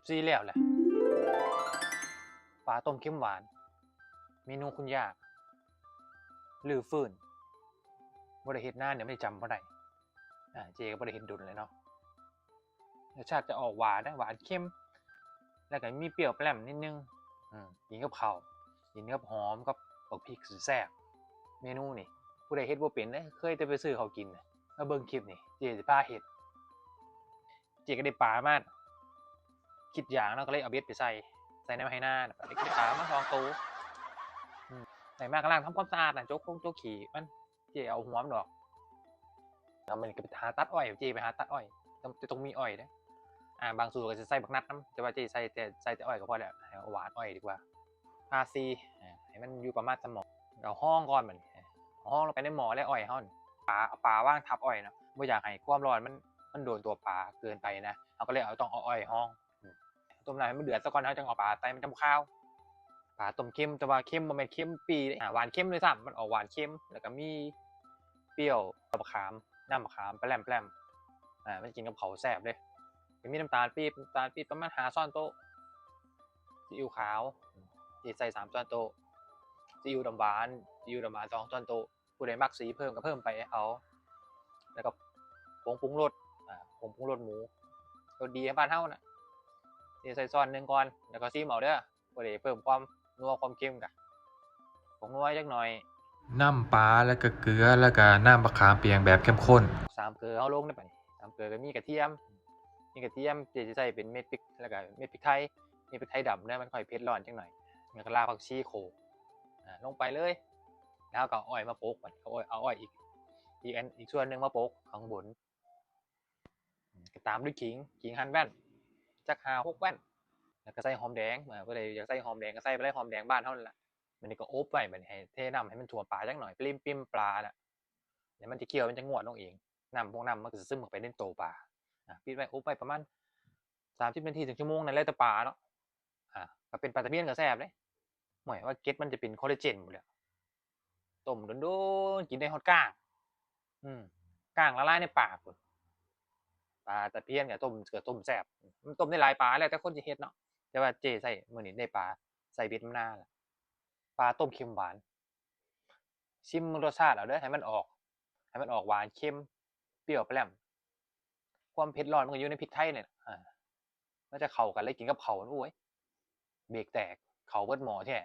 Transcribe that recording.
ຈີແລ້ວແຫຼະ. ປາຕົ້ມເຄັມຫວານ ເມນູຄຸນຍ່າ ຫຼື ຟື້ນ ບໍ່ໄດ້ເຮັດນານ ດຽວມັນຈຳບໍ່ໄດ້. ອາ ເຈ້ກໍບໍ່ໄດ້ເຮັດດົນແລ້ວເນາະ. ລົດຊາດຈະອອກຫວານນະ ຫວານເຄັມ ແລ້ວກໍມີປ່ຽວແປມນິດໜຶ່ງ. ອືມ ກິນກັບເຂົ້າ ກິນກັບຫອມ ກັບບັກພິກ ແຊບ. ເມນູນີ້ຜູ້ໃດເຮັດບໍ່ເປັນເດ້ ເຄີຍແຕ່ໄປຊື້ເຂົາກິນນະ. ມາເບິ່ງຄລິບນີ້ ເຈ້ຊິພາເຮັດ. ເຈ້ກໍໄດ້ປາມາ ຄິດຢາກເນາະ ກໍເລີຍເອົາເບັດໄປໃສ່ ໃສ່ໃນໄຮ່ນາ. ໄດ້ປາມາສອງໂຕ. ອືມ ໄດ້ມາກໍລ້າງທຳຄວາມສະອາດນະ ຈົກຄົງຈົກຂີ້ມັນ. ເຈ້ເອົາຫົວມັນອອກ ແລ້ວມັນກໍໄປຫາຕັດອ້ອຍ. ເຈ້ໄປຫາຕັດອ້ອຍ ຕ້ອງ ຕ້ອງມີອ້ອຍເດ້. ອາ ບາງສູດກໍຈະໃສ່ບັກນັດນຳ ແຕ່ວ່າເຈ້ໃສ່ແຕ່ ໃສ່ແຕ່ອ້ອຍກໍພໍແລ້ວ ໃຫ້ຫວານອ້ອຍດີກວ່າ. ທາສີ ອາ ໃຫ້ມັນຢູ່ປະມານສະໝໍ ເອົາຮອງກ່ອນ. ບັດນີ້ເອົາຮອງລົງໄປໃນໝໍ້ແລ້ວອ້ອຍເຮົານີ້ ປາ ເອົາປາວາງທັບອ້ອຍເນາະ ບໍ່ຢາກໃຫ້ຄວາມຮ້ອນມັນ ມັນໂດນຕົວປາເກີນໄປນະ. ເຮົາກໍເລີຍເອົາ ຕ້ອງເອົາອ້ອຍຮອງ. ອືມ ຕົ້ມນ້ຳໃຫ້ມັນເດືອດຊະກ່ອນ ເຮົາຈັ່ງເອົາປາໃສ່ ມັນຈັ່ງບໍ່ຄາວ. ປາຕົ້ມເຄັມ ແຕ່ວ່າເຄັມບໍ່ແມ່ນເຄັມປີເດ້ ອາ ຫວານເຄັມດ້ວຍຊ້ຳ. ມັນອອກຫວານເຄັມ ແລ້ວກໍມີປ່ຽວບັກຂາມ ນ້ຳບັກຂາມແປມໆ. ອາ ມັນກິນກັບເຂົ້າແຊບເດ້. ກໍມີນ້ຳຕານປີບ ນ້ຳຕານປີບປະມານຫ້າຊ້ອນໂຕະ, ຊີອິ້ວຂາວ ເຮັດໃສ່ສາມຊ້ອນໂຕະ, ຊີອິ້ວດຳຫວານ ຊີອິ້ວດຳຫວານສອງຊ້ອນໂຕະ. ຜູ້ໃດມັກສີເພີ່ມກໍເພີ່ມໄປເອົາ. ແລ້ວກໍຜົງປຸງລົດ ອາ ຜົງປຸງລົດໝູ ລົດດີໃນບ້ານເຮົານະ ເທໃສ່ຊ້ອນໜຶ່ງກ່ອນ ແລ້ວກໍຊີມເອົາເດີ. ບໍ່ໄດ້ເພີ່ມຄວາມນົວຄວາມເຄັມກະ ຜົງນົວຈັກໜ່ອຍ, ນ້ຳປາ ແລ້ວກະເກືອ ແລ້ວກະນ້ຳບັກຂາມປ່ຽງແບບເຂັ້ມຂຸ້ນ. ສາມເກືອເຮົາລົງໄດ້ປະນີ້. ສາມເກືອກະມີກະທຽມ ມີກະທຽມ ເຈ້ຊິໃສ່ເປັນເມັດພິກ ແລ້ວກະເມັດພິກໄທ ເມັດພິກໄທດຳເດີ ມັນຄ່ອຍເຜັດຮ້ອນຈັກໜ່ອຍ. ແລ້ວກະລາກຜັກຊີໂຂກ ອາ ລົງໄປເລີຍ. ແລ້ວເຮົາກໍເອົາອ້ອຍມາປົກ ບັດເອົາອ້ອຍ ເອົາອ້ອຍອີກ ອີກອັນ ອີກສ່ວນໜຶ່ງມາປົກຂ້າງບົນ. ກໍຕາມດ້ວຍຂີງ ຂີງຫັ່ນແວ່ນ ຈັກຫ້າຫົກແວ່ນ. ແລ້ວກໍໃສ່ຫອມແດງ ເອີ ຜູ້ໃດຢາກໃສ່ຫອມແດງກໍໃສ່ໄປເລີຍ ຫອມແດງບ້ານເຮົານັ້ນລະ. ບັດນີ້ກໍອົບໄວ້ ບັດນີ້ໃຫ້ເທນ້ຳໃຫ້ມັນຖ້ວມປາຈັກໜ່ອຍ ປຣິມປິມປານະ. ແລ້ວມັນຈະກ່ຽວ ມັນຈະງວດລົງເອງ ນ້ຳພວກນ້ຳມັນກໍຈະຊຶມເຂົ້າໄປໃນໂຕປາ. ອາ ປິດໄວ້ ອົບໄວ້ປະມານສາມສິບນາທີເຖິງຊົ່ວໂມງນັ້ນ ແລ້ວແຕ່ປາເນາະ. ອາ ຖ້າເປັນປາຕະພຽນກໍແຊບເດ້. ຫ້ວຍ ວ່າເກັດມັນຈະເປັນຄໍລລາເຈນພຸ້ນແຫຼະ. ຕົ້ມດົນໆ ກິນໄດ້ຮອດກ້າງ. ອືມ ກ້າງລະລາຍໃນປາກພຸ້ນ. ປາຕະພຽນກໍຕົ້ມ ກໍຕົ້ມແຊບ. ມັນຕົ້ມໄດ້ຫຼາຍປາ ແລ້ວແຕ່ຄົນຊິເຮັດເນາະ. ແຕ່ວ່າເຈ້ໃສ່ ມື້ນີ້ໄດ້ປາ ໃສ່ເບັດມານານລະ. ປາຕົ້ມເຄັມຫວານ ຊິມລົດຊາດເອົາເດີ ໃຫ້ມັນອອກ ໃຫ້ມັນອອກຫວານເຄັມ ປ່ຽວແປມ. ຄວາມເຜັດຮ້ອນມັນກໍຢູ່ໃນພິກໄທນີ້ແຫຼະ. ອາ ມັນຈະເຂົ້າກັນເລີຍ ກິນກັບເຂົ້າ ໂອ້ຍ ເບກແຕກ ເຂົ້າເບິດໝໍ້ແທ້.